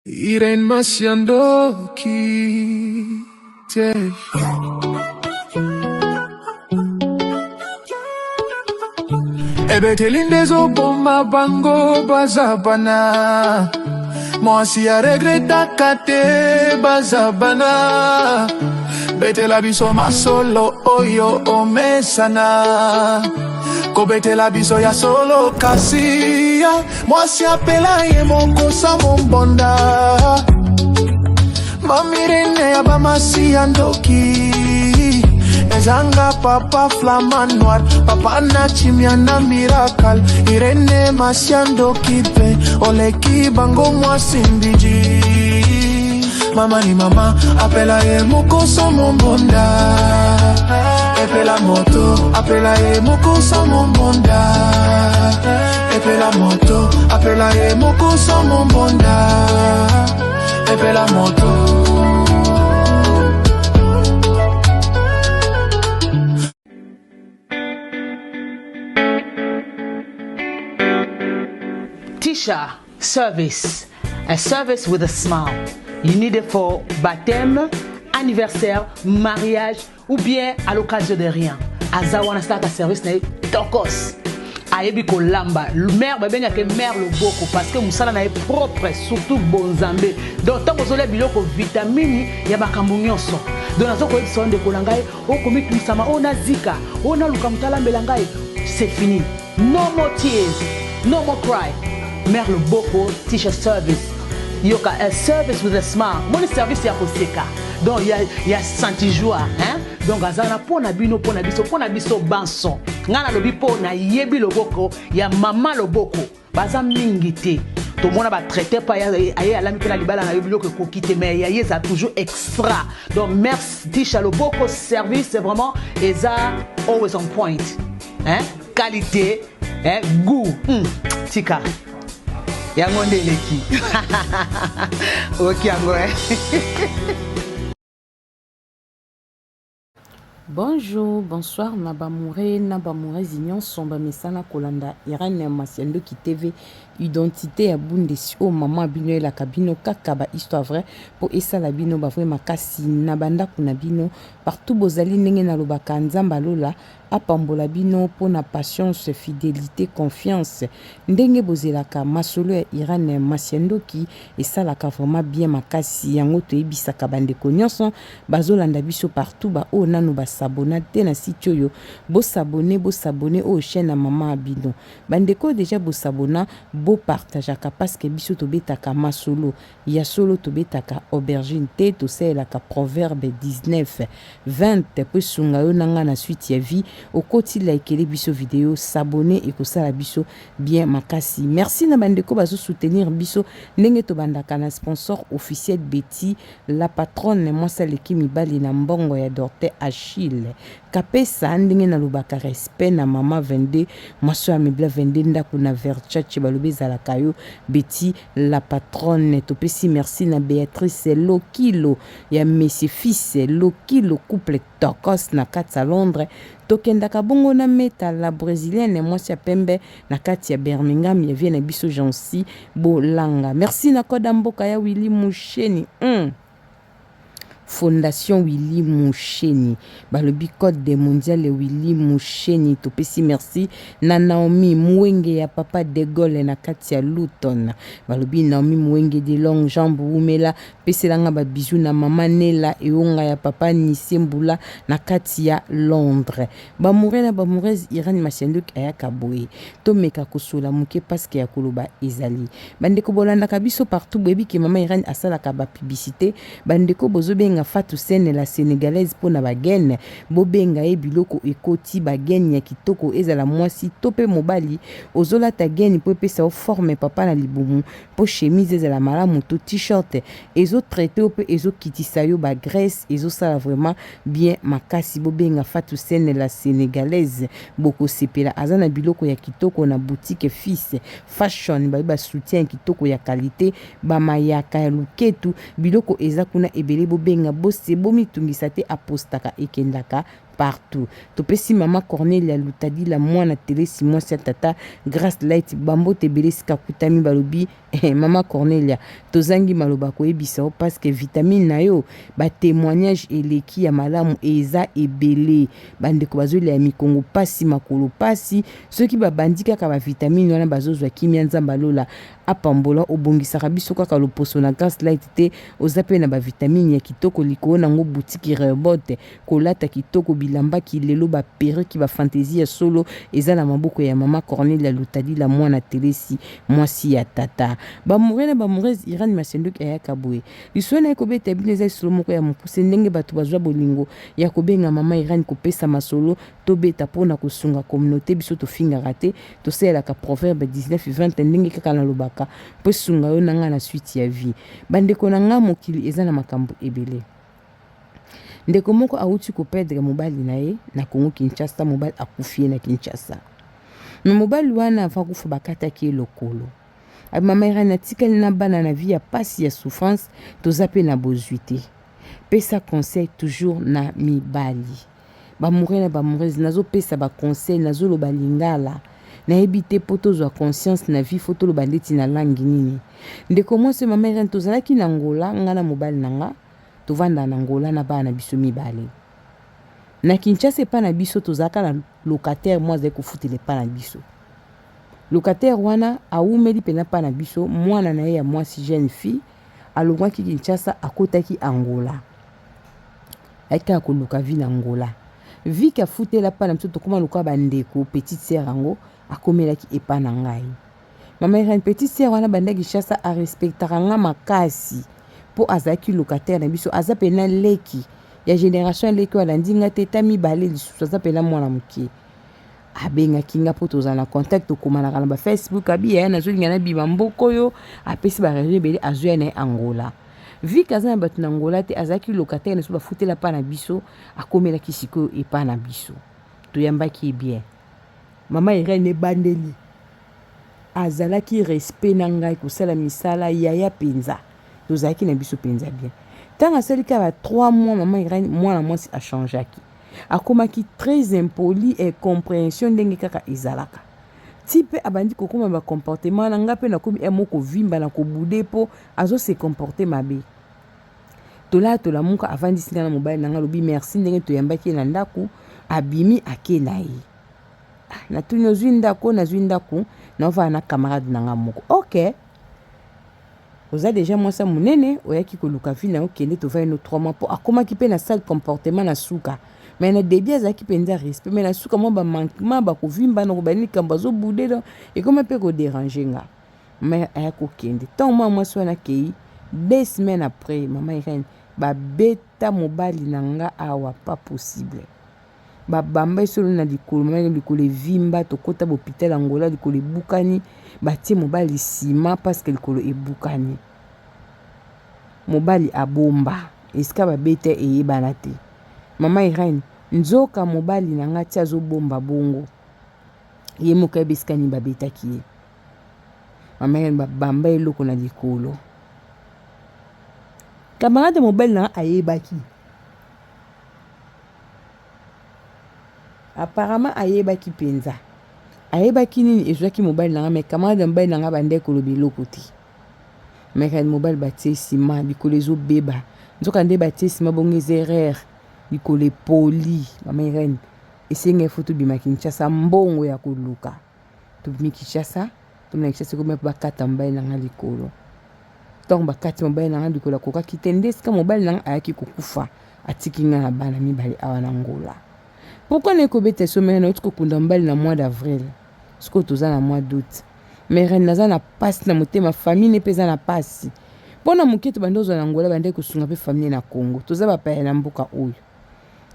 Irene Masiandoki te. Ebeteli nde ezoboma bango baza bana. Mwasi aregretaka te baza bana. Betela biso masolo oyo omesana. Kobetela biso ya solo kasi ya mwasi apela ye moko sa mombonda. Mamirene ya bamasi ya ndoki ezanga papa flama noir papa na chimia na miracle Irene masia ndoki pe oleki bango mwasi mbiji mama ni mama apela ye mokoso mombonda epela moto apela ye mokoso mombonda epela moto apela ye mokoso mombonda epela moto. Tisha Service, a service with a smile. You need it for baptême, anniversaire, mariage ou bien à l'occasion de rien. Aza wana asalaka service na ye tokos. Ayebi kolamba. Mère babengaka ye mère loboko parce que mosala na ye propre, surtout bonzambe. Donc ntango ozolia biloko vitamine ya makambo nyonso. Donc nazo koyebisa yo ndeko na ngai, okomitungisama, oyo nazika, oyo naluka moto alambela ngai, c'est fini. No more tears, no more cry. Mère loboko Tisha service. Yoka a service with a smile. Moni service ya koseka. Donc ya ya senti joie, hein? Donc azana pona bino pona biso pona biso banso. Nga nalobi po na yebi loboko ya mama loboko. Baza mingi te. Tomona ba traiter pa aye alami pe na libala na yo biloko ekoki te mais ya ye eza toujours extra. Donc merci Tisha loboko service c'est vraiment eza always on point. Hein? Qualité, hein? Goût. Tika. Yango nde eleki. Oki yango eh. Bonjour, bonsoir na ba amoureux na ba amoureuse nyonso ba mesana kolanda Irène Masiandoki TV identité ya Bundesi oyo maman bino elaka bino kaka ba histoire vraie po esala bino ba vrai makasi na ba ndaku na bino partout bozali ndenge nalobaka Nzambe ya lola Apambola bino pona patience, fidelite, confiance ndenge bozelaka masolo ya Irene Masiandoki esalaka vraiment bien makasi yango toyebisaka ba ndeko nionso bazolanda biso partout ba oyo nanu ba s'abonna te na site oyo bo s'abonner bo s'abonner oyo chaine ya maman bino ba ndeko oyo dejà bo s'abonna bo partageaka parce que biso tobetaka masolo Ya solo tobetaka aubergine te tosalelaka proverbe 19, 20 po esunga yo na nga na suite ya vie okoti likele biso video s'abonner ekosala biso bien makasi merci na ba ndeko bazo soutenir biso ndenge tobandaka na sponsor officiel Betty la patronne mwasi aleki mibali na mbongo ya Dorte Achille Kapesa ndenge nalobaka respect na maman 22 mwasi oyo amebla 22 ndaku na Verchace balobi ezalaka yo Betty La patronne topesi merci na Beatrice Lokilo ya monsieur fils Lokilo couple tokos na kati ya Londres tokendaka bongo na Meta la brésilienne mwasi ya pembe na kati ya Birmingham ya vie na biso Jancy Bolanga merci na koda mboka ya Willy Musheni. Fondation Willy Musheni balobi code de mondiale Willy Musheni topesi merci na Naomi Muwenge ya papa de Gaulle na kati ya Luton balobi Naomi Muwenge de longue jambe wumela pesela nga ba bisous na mama Nella eonga ya papa Nise Mbula na kati ya Londres ba amoureux na ba amoureuse Irène Masiandoki ayaka boye tomeka kosola moke parce que ya koloba ezali Bandeko bolandaka biso partout boyebi ke mama Irène asalaka ba publicite bandeko bozobenga Fatou Sene la senegalaise pona ba gaine bobenga ye biloko ekoti ba gaine ya kitoko ezala mwasi to pe mobali ozolata gaine po epesa yo forme papa na libumu po chemise ezala malamu to t-shirt ezo traite yo pe ezokitisa yo ba graisse ezosala vraiment bien makasi bobenga Fatou Sene la senegalaise bokosepela aza na biloko ya kitoko na boutique fils Fashion babi ba soutien kitoko ya qualite ba mayaka ya luketu biloko eza kuna ebele bobenga bose bomitungisa te apostaka ekendaka. partout. Topesi mama Cornelia Lutadila mwana telesi mwasi ya tata Grace Light bambote ebele esika akutami balobi eh, mama Cornelia tozangi maloba koyebisa yo parce que vitamine na yo ba témoignage eleki ya malamu eza ebele bandeko bazolia ya mikongo pasi makolo pasi soki babandi kaka ba vitamine wana bazozwa kimia Nzambe alola apambola obongisaka biso kaka loposo na Grace Light te oza pe na ba vitamine ya kitoko likolo nango boutique Rehoboth Kolata kitoko, bilamba kilelo, ba perruques, ba fantaisie ya solo eza na maboko ya mama Cornelia Lutadila mwana telesi, mwasi ya tata. Ba amoureux na ba amoureuses Irène Masendoki ayaka boye. Lisolo naye kobeta bino eza lisolo moko ya mokuse ndenge batu bazua bolingo ya kobenga mama Irène kopesa masolo tobeta po na kosunga communaute biso tofingaka te tosalelaka proverbe 19 20 ndenge kaka nalobaka po esunga yo na nga na suite ya vie. Bandeko na nga mokili eza na makambo ebele. Ndeko moko awuti ko perdre mobali na ye na Congo Kinshasa, mobali akufi ye na Kinshasa. Mais mobali wana avant akufa bakataki ye lokolo. Mama Irène atikali na bana na vie ya pasi ya souffrance, toza pe na bozwi te. Pesa conseil toujours na mibali. Ba amoureux na ba amoureuse nazo pesa ba conseil nazo loba lingala nayebi te po tozwa conscience na vie faut toloba ndeti na langue nini. Ndeko mwasi mama Irène tozalaki na Angola nga na mobali na nga tovanda na Angola na bana na biso mibale. Na Kinshasa epa na biso tozalaka na locataire moko azali kofutela epa na biso. Locataire wana awumeli pena epa na biso mwana na ye ya mwasi jeune fille alongwaki Kinshasa akotaki Angola. Ayaki kaka koluka vie na Angola. Vie que afutela epa na biso tokoma lokola ba ndeko petite sœur yango akomelaki epa na ngai. Mama Irène petite sœur wana banda Kinshasa a respectaka nga makasi po azalaki locataire na biso aza pena leki ya generation ya leki oyo alandi nga te ta mibale lisusu aza pena mwana moke abengaki nga po tozala na contact tokomanaka na ba Facebook abi yaya nazolinga nabima mboka oyo apesi ba raison ebele azoya na ye Angola vu que aza na bato na Angola te azalaki locataire na biso bafutela pa na biso akomelaki sikoyo epa na biso toyambaki ye bien mama Irène ebandeli azalaki respect na ngai kosala misala yaya penza tozalaki na biso penza bien ntango asali kaka ba 3 mois mama Irène mwana mwasi achangeaki akomaki très impoli et comprehension ndenge kaka ezalaka ti mpe abandi kokoma ba comportement na ngai mpe nakomi emo kovimba na kobude mpo azo se comporter mabe tolala tolamuka avandisi ngai na mobali na ngai alobi merci ndenge toyambaki ye na ndako abimi ake na ye Ah, natuni ozwi ndako nazwi ndako naovanda na camarade na nga moko ok oza deja mwasi ya monene oyaki koluka vie na yo kende tovandi no 3 mois mpo akomaki mpe na sale comportement na suka mais na début azalaki mpenza respect mais na suka mwa bamanquement bakovimba na kobani likambo azobude donc ekoma mpe koderange nga mais aya kokende ntango mwa mwasi wana akei deux semaines après mama Irène babeta mobali na nga awa pas possible Ba bamba ye solo na likolo mama likolo evimba tokota ba hopital Angola likolo ebukani batie mobali sima parce que likolo ebukani mobali abomba esika babeta eyebana te mama Irène nzoka mobali na nga ti azobomba bongo ye moko ayebi esika nini babetaki ye mama Irène babamba eloko na likolo camarade mobali na nga ayebaki Apparemment ayebaki penza. Ayebaki nini ezwaki mobali na nga mais camarade ya mobali na nga abandaki koloba eloko te. Mais kani mobali batie ciment likolo ezobeba. Nzoka nde batie ciment bongo eza erreur. Likolo epoli mama Irène esengaki faut tobima Kinshasa mbongo ya koluka. Tobimi Kinshasa, tomi na Kinshasa ekomi bakata mobali na nga likolo. Ntango bakati mobali na nga likolo akokaki te nde esika mobali na nga ayaki kokufa atiki nga na bana mibale awa na Angola. Pourquoi naye kobeta so mere nauti kokunda mobali na mois d'avril sikoyo toza na mois d'août mere naza na pasi na motema famille ne mpe eza na pasi mpo na moke tobandi ozwa na Angola bandaki kosunga mpe famille na Congo toza bapaya na mboka oyo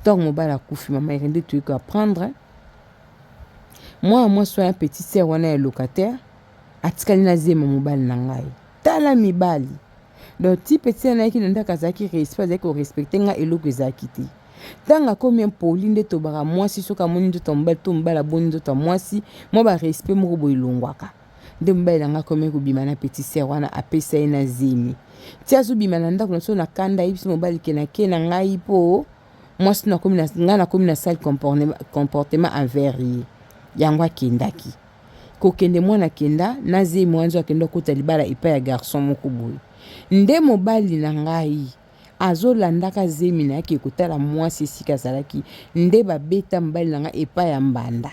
ntango mobali akufi mama ere nde toyei koapprendre mwana mwasi wana petite sœur wana ya locataire atikali na zema mobali na ngai tala mibali donc ti petit wana ayaki na ndako azalaki respect azalaki korespecte ngai eloko ezalaki te ntango akomi impoli nde tobaka mwasi soki amoni nzoto ya mobali to mobali aboni nzoto ya mwasi mwa barespect moko boye elongwaka nde mobali na ngai akomi kobima na petit sœur wana apesa ye na zemi ti azobima na ndako na biso na kanda ayebisi mobali ke nake na ngai mpo. Mwasi nakomi na ngai nakomi na sale comportement envers ye. Yango akendaki. Kokende mwana akenda na zemi wana nzo akenda kokota libala epai ya garçon moko boye. Nde mobali na ngai azolandaka zemi na ye ake kotala mwasi esika azalaki nde babeta mobali na ngai epai ya mbanda.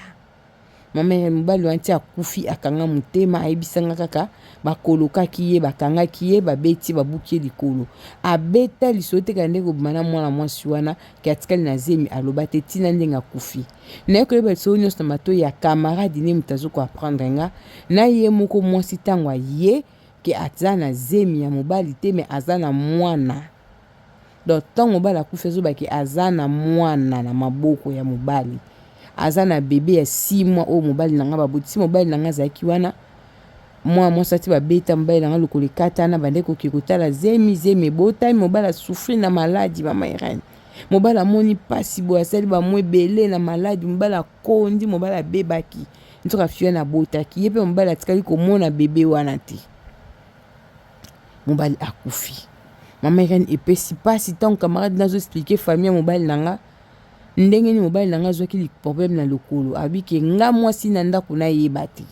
Mama ya mobali wana ti akufi akanga motema ayebisa nga kaka bakolokaki ye bakangaki ye babeti babuki ye likolo abeta lisolo te kaka ndenge kobima na mwana mwasi wana ke atikali na zemi aloba te tina ndenge akufi naye koyeba lisolo nyonso na matoi ya camarade ne moto azo ko apprendre nga na ye moko mwasi ntango aye ke aza na zemi ya mobali te me aza na mwana Donc tango mobali akufi azoba ke aza na mwana na maboko ya mobali aza na bebe ya 6 mois oyo mobali na nga baboti si mobali na nga azalaki wana mwana mwasi ati babeta mobali na nga lokolo ekatana bande koke kotala zemi zemi ebotami mobali asouffrir na maladi mama Irène mobali amoni mpasi boye asali bamwa ebele na maladi mobali akondi mobali abebaki nzoka fiona abotaki ye mpe mobali atikali komona bebe wana te mobali akufi mama Irène epesi pasi ntango camarade nazo expliquer famille ya mobali na nga ndenge nini mobali na nga azwaki problème na lokolo abi ke nga mwasi na ndako nayeba te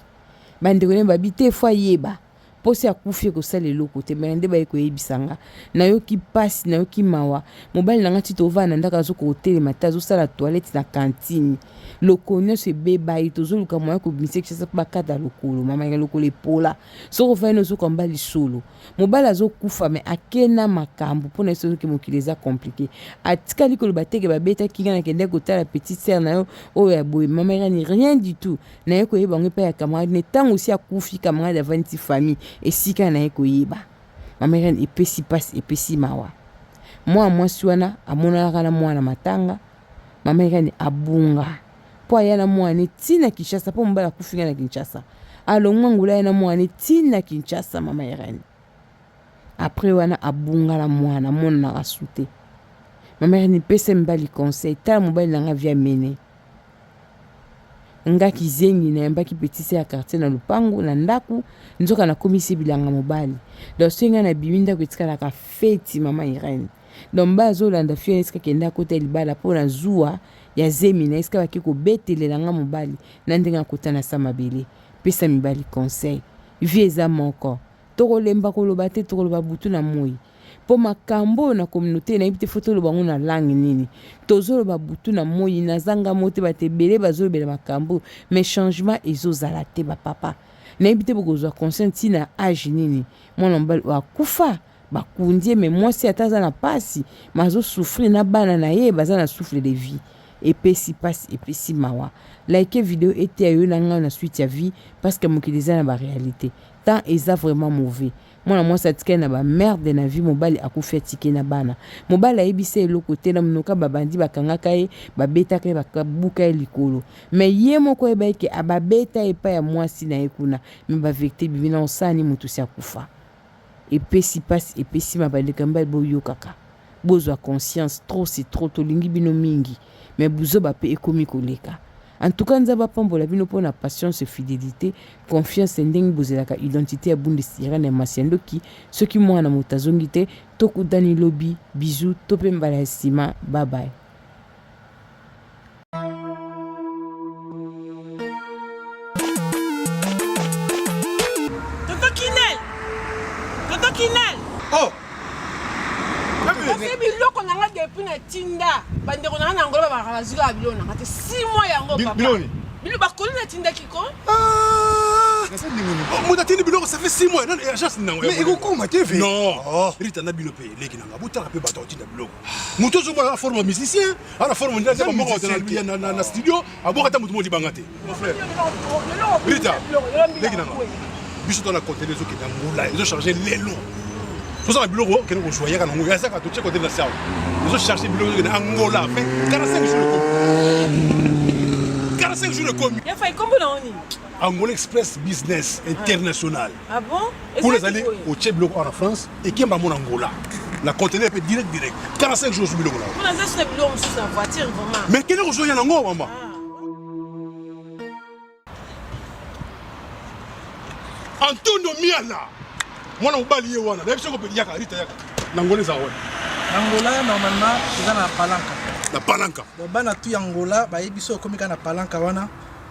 bandeko naye babi te fo ayeba mposi akufi ekosala eloko te me nde baye koyebisa nga nayoki mpasi nayoki mawa mobali na nga ti tovanda na ndako azokoka kotelema te azosala toilette na cantine lokolo nyonso ebeba ye tozoluka moyen kobimisa Kinshasa mpo bakata lokolo mama ya lokolo epola soki ofandi ozoka mobali solo mobali azokufa me akena makambo mpo na ye soki mokili eza komplike atikali koloba teke babetaki ngai nakendaki kotala petite sœur na yo oyo ya boye mama irani rien du tout naye koyeba yango epai ya camarade ne ntango osi akufi camarade avandi ti famille esika naye koyeba mama irani epesi mpasi epesi mawa mwana mwasi wana amonanaka na mwana matanga mama irani abunga mpo aya na mwana ti na Kinshasa mpo mobali akufi ngai na Kinshasa alongwa Angola aya na mwana ti na Kinshasa mama Irène après wana abunga na mwana amonanaka su te mama Irène pesa mibali conseil tala mobali na nga via mene nga kizengi nayambaki petit sœur ya quartier na lupangu na ndaku nzoka nakomisi bilanga mobali donc soki ngai nabimi ndako etikalaka feti mama Irène Donc mobali azolanda fille wana esika akende akota libala mpo na zuwa ya zemi na esika bake kobetelela nga mobali na ndenge akota na sa mabele. Pesa mibali conseil. Vie eza moko. Tokolemba koloba te, tokoloba butu na moyi. Mpo makambo oyo na communauté nayebi te faut toloba yango na langue nini. Tozoloba butu na moyi, naza nga moko te, bato ebele bazolobela makambo oyo mais changement ezozala te ba papa. Nayebi te bokozwa conscience ti na age nini. Mwana mobali oyo akufa Bakundi ye mais mwasi ata aza na pasi mais azo souffrir na bana na ye baza na souffle de vie epesi pasi epesi mawa like video eteya yo na ngai na suite ya vie parce que mokili eza na ba realite temps eza vraiment mauvais mwana mwasi atikali na ba merde na vie mobali akufi atiki na bana mobali ayebisa eloko te na monoka babandi bakangaka ye babetaka ye babuka ye likolo mais ye moko ayebaki ke ababeta ye epai ya mwasi na ye kuna mais ba verite ebimi na osani moto si akufa Epesi pasi epesi ma bandeko ya mibali boyokaka bozwa conscience trop c'est trop tolingi bino mingi mais buzoba pe ekomi koleka en tout cas nzambe apambola bino pona patience fidelite confiance ndenge bozelaka identite ya bundes Irène ya masiandoki soki mwana moto azongi te tokutani lobi bisous to pe mbala ya sima bye bye. Tonton Kinel! Tonton Kinel! Oh! Kasi biloko na nga depuis na tinda bandeko na nga na Angola babaka bazwi kaka biloko na nga te 6 mois yango papa. Biloko nini? Biloko bakoli natindaki ko. Ah! Moto atindi biloko ça fait 6 mois nani agence nini yango? Mais ekokoma te ve. Non. Oh. Rita na bino pe leki na nga botala pe bato atinda biloko. Moto ozomona na forme ya musicien ana forme nde aza moko na na na studio aboka ata moto moko libanga te mon frère Rita leki na nga biso to na conteneur ezokende Angola ezo charger lelo tozala biloko okende kozwa yaka nango yazaka totie conteneur na sawa ezo charger biloko ezokende Angola fait 45 jours ekomi 45 jours ekomi ya fai kombo na oni Angola Express Business International. Ah bon? Kuna ezali otie biloko awa na France ekemba mona Angola. Na conteneur pe direct direct. 45 jours biloko na. Kuna eza suna biloko mosusu na voiture vraiment. Mais kende kozwa ya nango mama. Ah. Antonio Miala. Mwana mobali ye wana. Nayebi soko yaka Rita yaka. Na Angola eza wana. Na Angola normalement eza na Palanca. Na Palanka. Donc bana tout ya Angola bayebi so okomi kaka na Palanka wana,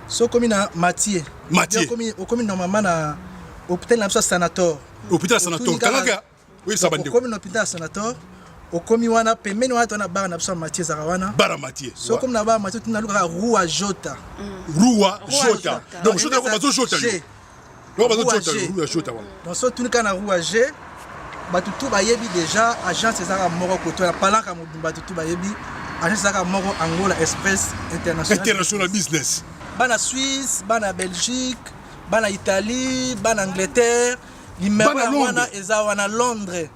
so okomi na Mathieu. Mathieu. Okomi okomi normalement na hôpital na biso ya Sanator. Hôpital ya Sanator. Kangaka oyebisa bandeko. Okomi na hôpital ya Sanator, okomi wana pembeni wana tona bar na biso ya Mathieu ezalaka wana. Bar ya Mathieu. So okomi na bar ya Mathieu tuna luka Rua Jota. Rua Jota. Donc Jota bazo Jota. Donc bazo Jota, Rua Jota wana. Donc so tuni kaka na Rua G bato tout bayebi déjà agence ezalaka moko koto ya Palanka mobimba, bato tout bayebi agence ezalaka moko, Angola Express International. International Business. Bana Suisse, bana Belgique, bana Italie, bana Angleterre, numéro Bana ya wana Londres. Eza wana Londres.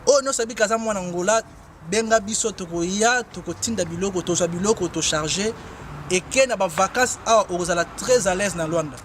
Oyo nyonso abika aza mwana Angola, benga biso, tokoya, tokotinda biloko, tozwa biloko, tocharge eke na bavacance awa, okozala très à l'aise na Luanda.